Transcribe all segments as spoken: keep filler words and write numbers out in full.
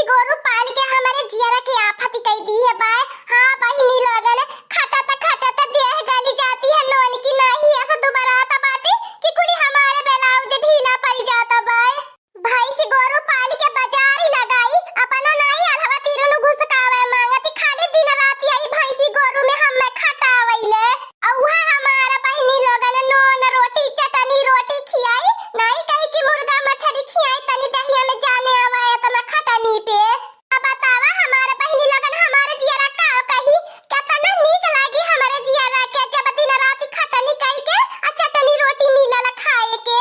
गोरू पाल के हमरे जियरा के आफत कई दी है बाय। हाँ बहिनी लोगन, खटत खटत देह गली जाती है, नोन की नाही ऐसा दुबरात बाटी कि कुली हमारे ब्लाउज ढीला पड़ जाता बाय। भैंसी गोरू पाल के बाजारी लगाई, अपना नाई अलहवा तीरुनु घुसकावे मांगती, खाली दिन रात यही भैंसी गोरू में हमें खटावैले। अउहा हमारा बहिनी लोगन नोन रोटी चटनी रोटी खियाई, नाई कही कि मुर्गा मछरी खियाई, तनी दहिया में जाने आवा इतना खटनी पे। अब बतावा हमारा बहिनी लोगन हमारे जियरा का कही, केतना नीक लागी हमारे जियरा के जब दिन रात खटनी कई के आ चटनी रोटी मिलल खाए के।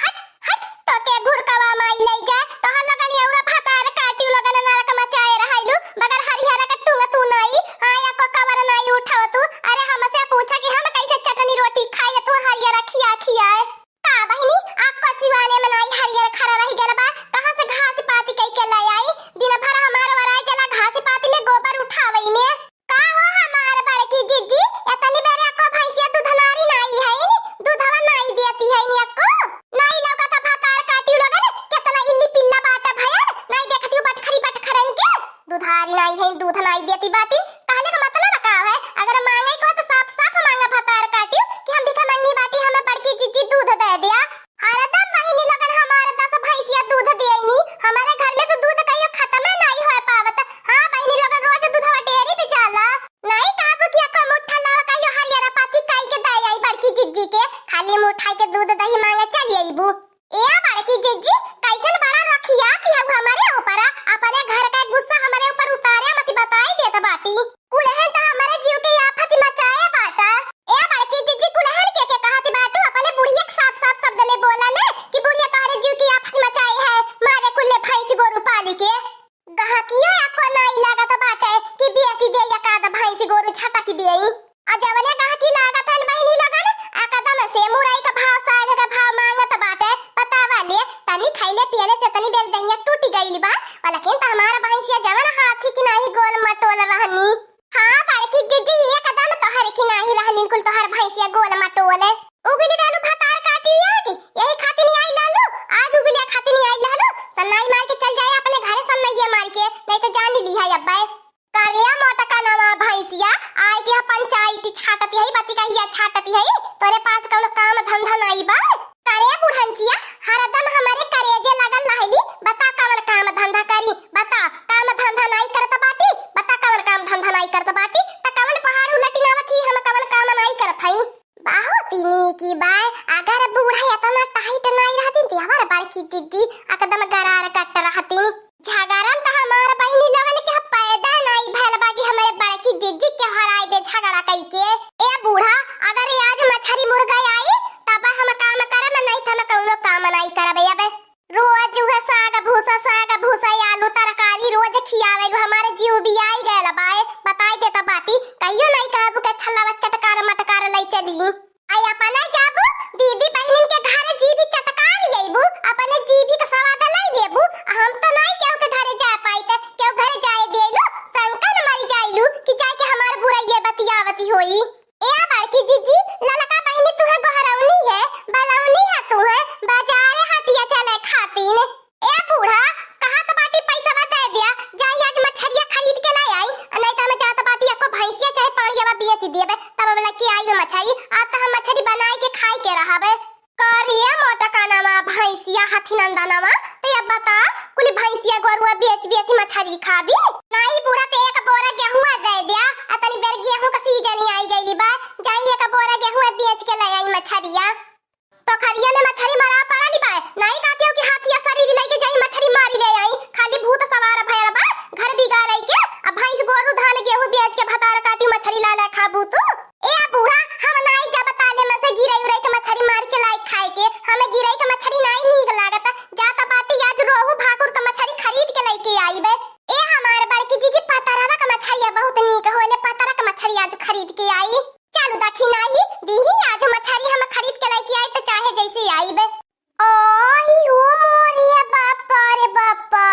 हट, हट, तोके घुरकवा माई लई जाए, तोहर लोगन औरा भतार काटियो लोगन नरक मचाए रहैलू, बगर हरिहरा के टूंग तू नाई, हाँ, या को कवर नाई उठाओ तू। अरे हमसे पूछा कि हम कैसे चटनी रोटी खाई, तू हरिहरा खिया खियाए। का बहिनी, आपको सिवाने में नाई हरियर खरा रह गल बा, कहाँ से घास पाती कई के ले आई? दिन भर हमार वराई जला घास पाती में गोबर उठावई में। का हो हमार बड़की जिज्जी, एतनी बेरे अक्को भैंसिया दूधनारी नाई है, दूधवा नाई देती है नी अक्को? नाई लौका था भतार काटियो लगन, केतना इल्ली पिल्ला बाटा भयल, नाई देखतियो बटखरी बटखरन के। दुधारी नाई है, दूध नाई देती बाटी, कहले का मतलब का है? अगर मांगे को तो साफ साफ मांगा भतार काटियो कि हम भिखमंगी बाटी, हमें बड़की जिज्जी दूध दे दिया। हरदम बहिनी लोगन हमारे दस भैंसिया दूध देनी, हमारे घर में से दूध कहियो खत्म नहीं हो पावत। हाँ बहिनी लोगन रोज दूधवा डेयरी पे जाला। नहीं कहबू कि अक्को मुट्ठा लावा कहियो हरियर पाती काई के दे आई बड़की जिज्जी के, खाली मुट्ठाई के दूध दही मांगे चली अइबू। ए बड़की जिज्जी, कैसन बड़ा रखिया की हऊ हमारे ऊपर, अपने घर का गुस्सा हमारे ऊपर उतारे मत बताई देत बाटी। कुलहन त हमारे जीव के आफत मचाए बाटा। ए बड़की जिज्जी, कुलहन के के कहत बाटू, अपने बुढ़िया के साफ साफ शब्द में बोला ने कि बुढ़िया तोहरे जीव की आफत मचाई है, मारे कुल्ले भैंस गोरू पाली के। गहकियो एको नाई लागत बाटे कि बेच दे एक आध भैंस गोरू झटक देई। आ जवने गहकी लागत हन बहिनी लोगन, एकदम से मुरई का भाव, साग का भाव मांगत बाटे। बतावा ले, तनी खैले पियले से तनी बेर दहिया टूटी गइल बा, लेकिन त हमारा भैंसिया जवन हाथी की नाही गोल मटोल रहनी। हाँ बड़की जिज्जी, एकदम तोहर की नाही रहनी कुल तोहर भैंसिया गोल मटोल। उगली रहलू भतार काटी आगी, यही खातिर नहीं आई लालू, आज उगलिया खातिर नहीं आई लालू। सन्नाई मार के चल जाए अपने घरे, सन्नाइये मार के, नहीं तो जान ली है अब्बे। करिया मोटका नवा भैंसिया, आए के यहाँ पंचायती छाटती है, बती कहिया छाटती है, तोरे पास कौनो काम धंधा नहीं बा? करे बुढ़ंचिया, हरदम हमारे करेजे लगल रहली, बता कवन काम धंधा करी, बता काम धंधा नहीं करत बाटी, बता कवन काम धंधा नहीं करत बाटी, त कवन पहाड़ उलटिनावत ही, हम कवन काम नहीं करत हई। बहुत ही नीकी बाय, अगर बूढ़ा इतना टाइट नाई रहतीन, त हमार बड़की जिज्जी एकदम गरार कट रहतीन। झगड़न त हमार बहिनी लोगन के पैदा नाई भैल बा कि हमारे बड़की जिज्जी के हराई दे झगड़ा कई के। ए बूढ़ा, अगर आज मछरी मुर्गा आई, तब हम काम करब, नहीं त हम कौनो काम नाई करब। अब रोज उहे साग भूसा, साग भूसा, आलू तरकारी रोज खियावेलू, हमारे जीव बियाई गयल बाय। बताई देत बाटी, कहियो नहीं कहबू के छल्लावा चटकार मटकार लई चली। आई अपने जाबू, दीदी बहिनिन के घरे जीभी चटकार लेबू, अपने जीभी के स्वाद लई लेबू। हम तो नहीं केहू के घरे जा पाई, त केहू घरे जाए देलू, शंका न मरी जाइलू कि जाए के हमार बुरैये बतियावती होई। ए बड़की जिज्जी, ललका बहिनी तुहे गोहरौनी है, बलौनी है तुहे, बाजारे हटिया चले खातिन। ए बूढ़ा, कहत बाटी पैसवा दे दिया, जाई आज मछरिया खरीद के लाई आई, नहीं तो हम जात बाटी एको भैंसिया चाहे पाड़ियावा बेच देबे, तब अब लेके आई मछरी। आज तो हम मछरी बनाए के खाए के रहबे। करिया मोटका नवा भैंसिया हथी नंदनवा, ते अब बता, कुल भैंसिया गोरुआ बेच बेच मछरी खाबी? नाई बूढ़ा, ते एक बोरा गेहुआ दे दिया, आ तनी बेर गेहूं का सीजन आई गइली बा, जाई एक बोरा गेहुआ बेच के ले आई मछरिया। पोखरिया में मछरी मरा पड़ली बा, नाई कहती हो कि हाथिया शरीर लेके जाई मछरी मारी ले आई, खाली भूत सवार भयल बा, घर बिगाड़े के, अब भैंस गोरू धान गेहूं बेच के भतार काटी मछरी ला ले खाबू तू। ए बूढ़ा, हम नाई जब ताले में से गिरई उरई के मछरी मार के लाई खाए के, हमें गिरई के मछरी नाई नीक लागत। जात बाटी आज रोहू भाकुर के मछरी खरीद के लेके आईबे। ए हमार बड़की जिज्जी, पतरवा के मछरिया बहुत नीक होले, पतरा के मछरी आज खरीद के आई। चलू दखी नाही दीही, आज मछरी हम खरीद के लेके आई त चाहे जैसे आईबे। आई हो मोरिया बापा रे बापा,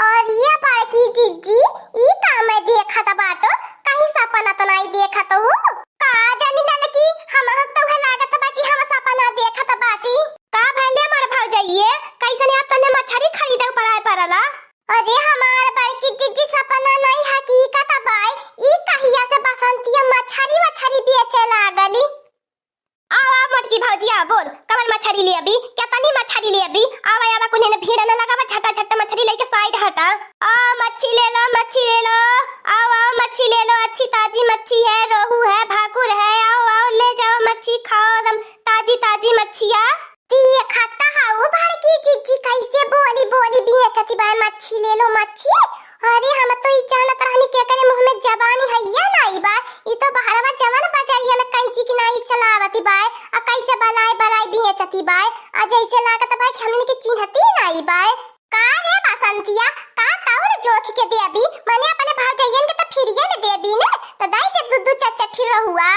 अरे बड़की जिज्जी, ई का मैं देखत बाटो, कहीं सपना तो नाई देखत हूँ? का जानी ललकी, हम तो उहे लागत बा कि हम सपना देखत बाटी। का भले मोर भौजइये, कैसन आप तने मछरी खरीदे ऊपर आए पड़ला? अरे हमार बड़की जिज्जी, सपना नाई हकीकत बाय। ई कहिया से बसंतिया मछरी वछरी बेचे लागली? आवा मोटकी भौजी, आवा, बोल, कवन मछरी लेबी? केतनी मछरी लेबी? आवा, आवा, कुन्हे ने भीड़ न लगावा, झटा झट मछरी लेके side हटा। आ, मच्छी ले लो, मच्छी ले लो, आओ, आओ, मच्छी ले लो, अच्छी ताजी मच्छी है, रोहू है, भाकुर है, आओ, आओ, ले जाओ मच्छी, खाओ एकदम ताजी ताजी मच्छिया। देखत हऊ बड़की जिज्जी कैसे बोली बोली बेचती बाय मच्छी ले लो मच्छी। अरे हम तो ई जानत रहनी कि एकरे मुँह में जबानी हइये नाई बा। ई तो बहरवा जवन बजरिया में कैंची की नाई चलावती बाय, आ कैसे बलाय बलाय बेचती बाय, आ जैसे लागत बाय कि हमनी के चिन्हती नाई बाय। का रे बसंतिया, का तौर जोख के देबी? मने अपने भौजइयन के तो फिरिये में देबी ने, तो दाई दे दू दू चार चार ठी रहुआ।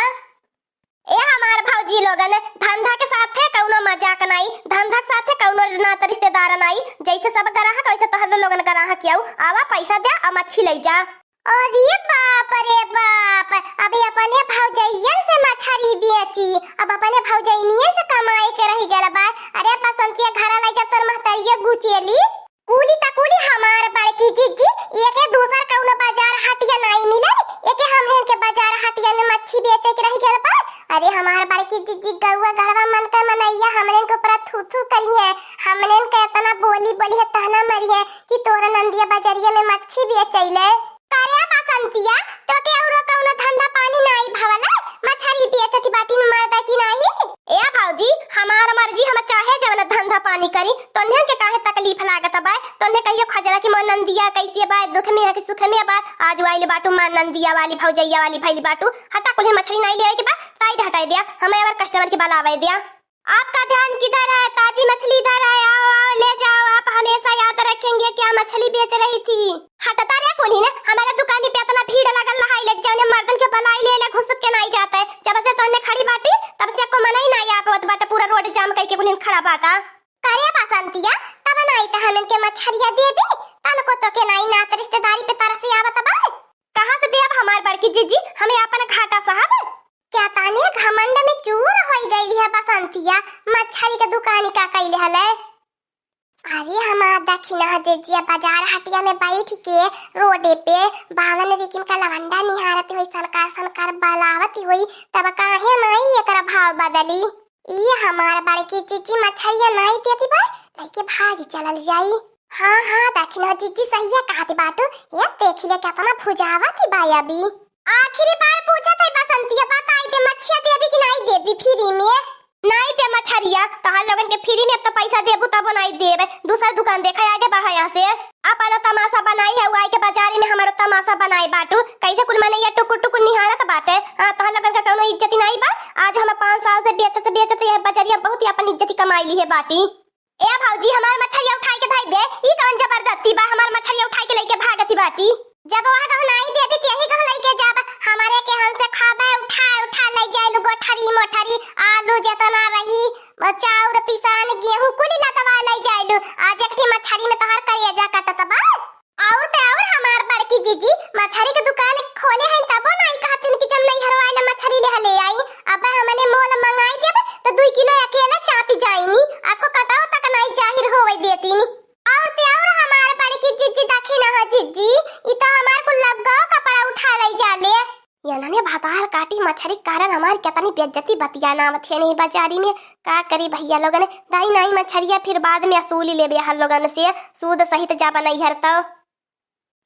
ए हमार भौजी लोगन, धंधा के साथे कौनो मजाक नाई, धंधा के साथे कौनो नात रिश्तेदार नाई। जैसे सब ग्राहक वैसे तोहर लोगन ग्राहक आऊ। आवा पैसा द्या आ मच्छी लई जा। अरे बाप रे बाप, अबे अपने भौजइयन से मछरी बेची, अब अपने भौजइनिये से कमाए के रहि गल बा। अरे बसंतिया, घरा लई जा, तोर महतरिये गुचेली। कुली त कुली हमार बड़की जिज्जी, एके दूसर कौनो बाजार हटिया नाई मिलल, एके हमहन के बाजार हटिया में मच्छी बेचे के रहि गल बा। अरे हमार बड़की जिज्जी, गौआ गढ़वा मन का मनैया हमहन के ऊपर थू थू करिहे, हमहन के इतना बोली बोलिहे, ताना मरिहे कि तोरा नंदिया बजरिया में मच्छी बेचैले। का रे बसंतिया, तोके औरो कौनो धंधा पानी नाई भवला? मछरी बेचत बाटिन मर्दा की नाही? ए भौजी, हमार मर्जी, हम चाहे जवन धंधा पानी करी, तोन्हन के काहे तकलीफ लागत बा? तोन्हे कहियो खजला कि मोर नंदिया कैसे बा, दुख में है कि सुख में बा? आज आइल बाटू मार नंदिया वाली, भौजैया वाली भइल बाटू। हटा, कुल्हिन मछरी नाई लेवे के बा, side हटाई दिया, हमें और customer के बलावे दिया। आपका ध्यान किधर है? ताजी मछली इधर है, आओ, आओ, ले जाओ। आप हमेशा याद रखेंगे क्या मछली बेच रही थी? हटता रे कुल्हिन, हमारे दुकानी पे इतना भीड़ लगल रहा है, ले जाओ ने, मर्दन के भलाई ले ले, घुसुक के नाई जाता है। जब से तोने खड़ी बाटी, तब से को मना ही नाई आप होत बाटे, पूरा road jam करके कुल्हिन खड़ा बाटा। करे बसंतिया, तब नाई त हमन के मछरिया दे दे, तन को तो के नाई नात रिश्तेदारी पे तरस आवत बा। कहाँ से देब हमार बड़की जिज्जी, हमें आपन घाटा साहब। क्या ताने घमंड में चूर होई गई है बसंतिया, मछरी के दुकानी का कैले हले। अरे हमार दखिना जिज्जिया, बाजार हटिया में बैठ के रोडे पे बावन रिकिन का लवंडा निहारत हुई, सनकार सनकार बलावत हुई, तब काहे नाई एकरा भाव बदली। ई हमार बड़की जिज्जी मछरिया नाई देती बा, लइके भागी चलल जाई। हाँ, हाँ, दखिना जिज्जी सहिया कहती बाटू, ये देखी ले केतना भुजावती बा अभी। आखिरी बार पूछत है बसंतिया, बताई दे मछिया देबी कि नाई देबी free में? नाई दे मछरिया, तोहर लोगन के free में अब तो पैसा देबू तबो नाई देबे। दूसर दुकान देखा, आगे बढ़ा यहाँ से। आपन तमाशा बनाई है, आए के बाजारी में हमारो तमाशा बनाए बाटू। कैसे कुल मनैया टुकुर टुकुर निहारत बाटे। हाँ, तोहर लोगन का कौनो इज्जती नाई बा। आज हम पाँच साल से बेचत बेचत यह बजरिया बहुत ही अपन इज्जती कमाई ली है बाटी। ए भौजी, हमार मछरिया उठाई के धई दे। ई कौन जबरदस्ती बा, हमार मछरिया उठाई के लइके भागती बाटी? जब वह कहूँ नाई देबी, त यही कहूँ लइके जाब। हमारे के हमसे खाबे, उठा उठा लइ जाइलू, गोठरी मोठरी, आलू जेतना रही, चाउर, पिसान, गेहूँ, कुली लतवा लइ जाइलू। आज एक ठी मछरी में तोहार करेजा कटत बा। और त और हमार बड़की जिज्जी मछरी के दुकान खोले हईन, तबो नाई कहतिन कि जब नैहर वाले मछरी ले हले आई, अब हमने मोल मंगाई देब त दुई किलो अकेला चापी जाइनी, आपको कटाव तक नाई जाहिर होवे देतिनी। और त और हमार बड़की जिज्जी दखिना ह जिज्जी, ई त हमार कुल लग्गाव कपड़ा उठा लई जाले। यनने भतार काटी मछरी के कारण हमार केतनी बेइज्जती बतिया नावत है नहीं बाजारी में। का करी भैया लोगन, दाई नाई मछरिया फिर बाद में असूली लेबे हल लोगन से, सूद सहित जा बनैहर तो।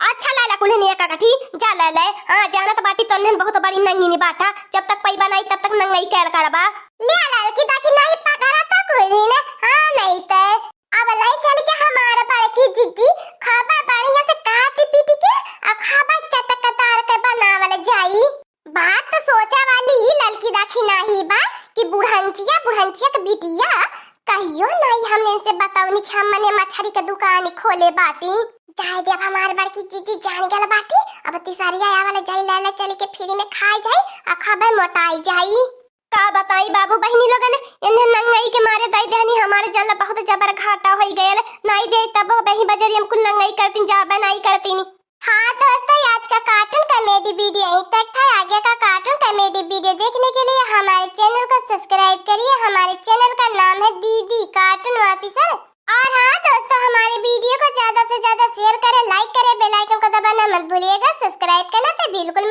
अच्छा लाला कुल्हिन एक गठी, जा लाला, हाँ जानत बाटी तन्हन बहुत बड़ी नंगिनी बाटा, जब तक पैबा नाई तब तक नंगई कैल करबा। ले लाला की दाखी नाई पकड़ा तो कुल्हिन, हाँ नहीं ते। अब लाई चल के हमार बड़की जिज्जी खाबा बढ़िया से काट पीट के, आ खाबा चटकदार के बनावल जाई। बात तो सोचा वाली ई ललकी दाखी नाही बा कि बुढ़ंचिया, बुढ़ंचिया के बिटिया कहियो नाही हमने से बतौनी कि हमने मछरी के दुकान खोले बाटी। जाए दे, अब हमार बड़की जिज्जी जान गल बाटी, अब तिसरिया आए वाला जाई, लाला चल के free में खाई जाई, आ खाबे मोटाई जाई। का बताई बाबू बहिनी लोगन, इन्हें नंगई के मारे दई देहनी हमारे जल बहुत जबर घाटा होई गयल, नाई दे तब बही बजरियम कुल नंगई करतीन, जाबे नाई करतीन। हाँ दोस्तों, आज का cartoon comedy video यहीं तक था। आगे का cartoon comedy video देखने के लिए हमारे channel को subscribe करिए। हमारे channel का नाम है दीदी Cartoon Officer। और हाँ दोस्तों, हमारे video को ज्यादा से ज्यादा share करें,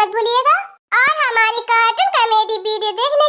मत भूलिएगा। और हमारी कार्टून कॉमेडी वीडियो देखने